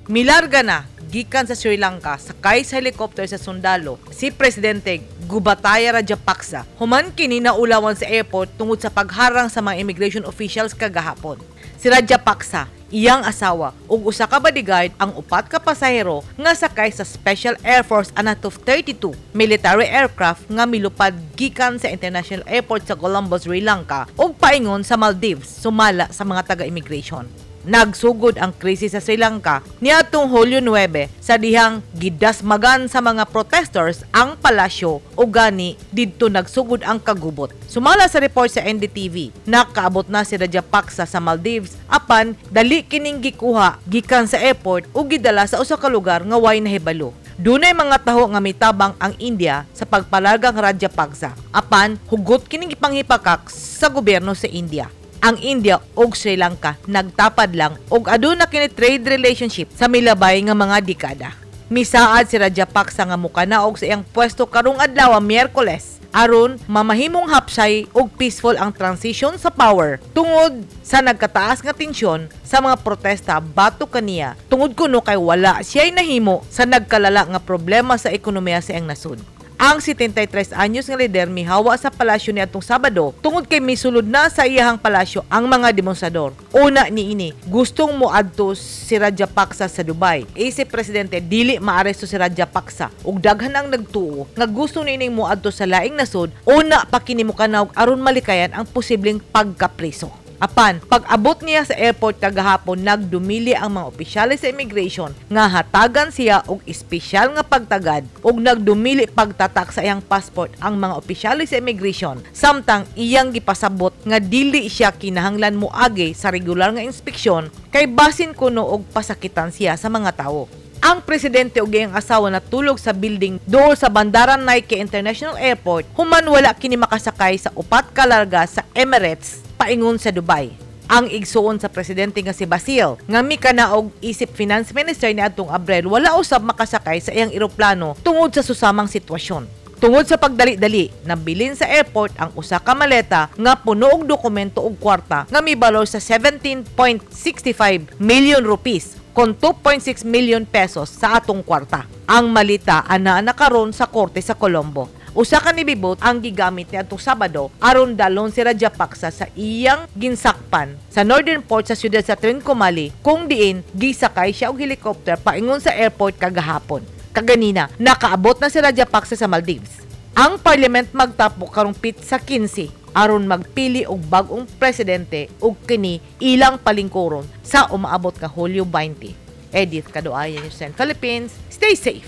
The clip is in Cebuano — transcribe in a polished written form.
Milarga na gikan sa Sri Lanka sakay sa helicopter sa sundalo si Presidente Gotabaya Rajapaksa human kini naulawan sa airport tungod sa pagharang sa mga immigration officials kagahapon. Si Rajapaksa, iyang asawa ug usa ka bodyguard ang upat ka pasahero nga sakay sa Special Air Force Antonov 32 military aircraft nga milupad gikan sa International Airport sa Colombo, Sri Lanka ug paingon sa Maldives, sumala sa mga taga-immigration. Nagsugod ang krisis sa Sri Lanka niadtong Hulyo 9 sa dihang gidasmagan sa mga protesters ang palasyo ug gani didto nagsugod ang kagubot. Sumala sa report sa NDTV, nakaabot na si Rajapaksa sa Maldives, apan dali kining gikuha gikan sa airport ug gidala sa usa ka lugar nga way nahibalo. Dunay mga taho nga mitabang ang India sa pagpalargang Rajapaksa, apan hugot kining gipanghipakak sa gobyerno sa India. Ang India ug Sri Lanka nagtapad lang og aduna kini trade relationship sa milabay nga mga dekada. Misaad si Rajapaksa nga mukanaog sa iyang pwesto karong adlaw, Miyerkules, aron mamahimong hapsay ug peaceful ang transition sa power tungod sa nagkataas nga tensyon sa mga protesta batok kaniya tungod kuno kay wala siya'y nahimo sa nagkalala nga problema sa ekonomiya sa iyang nasud. Ang 73 anyos nga lider mihawa sa palasyo niadtong Sabado tungod kay misulod na sa iyahang palasyo ang mga demonstrador. Una niini, gustong moadto si Rajapaksa sa Dubai. Isip presidente, dili maaresto si Rajapaksa ug daghan ang nagtuo nga gusto niining moadto sa laing nasod una pa kini mokanaog aron malikayan ang posibleng pagkapriso. Apan, pag-abot niya sa airport kagahapon, nagdumili ang mga opisyales sa immigration nga hatagan siya og espesyal nga pagtagad ug nagdumili pagtatak sa iyang passport ang mga opisyales sa immigration, samtang iyang gipasabot nga dili siya kinahanglan moagi sa regular nga inspeksyon kay basin kuno og pasakitan siya sa mga tawo. Ang presidente ug iyang asawa natulog sa building duol sa Bandaranaike International Airport human wala kini makasakay sa upat ka larga sa Emirates paingon sa Dubai. Ang igsuon sa presidente nga si Basil nga mikanaog isip finance minister niadtong Abril, wala usab makasakay sa iyang eroplano tungod sa susamang sitwasyon. Tungod sa pagdali-dali, nabilin sa airport ang usa ka maleta nga puno og dokumento ug kwarta nga mibalor sa 17.65 million rupees kon 2.6 million pesos sa atong kwarta. Ang malita ana na karon sa korte sa Colombo. Usa ka navy boat ang gigamit niadtong Sabado aron dalon si Rajapaksa sa iyang ginsakpan sa northern port sa siyudad sa Trincomalee, kung diin gisakay siya og helicopter paingon sa airport kagahapon. Kaganina, nakaabot na si Rajapaksa sa Maldives. Ang parliament magtapok karong pitsa 15 aron magpili og bag-ong presidente ug kini ilang palingkuron sa umaabot nga Hulyo 20. Edith Kaduayan, News 10 Philippines. Stay safe.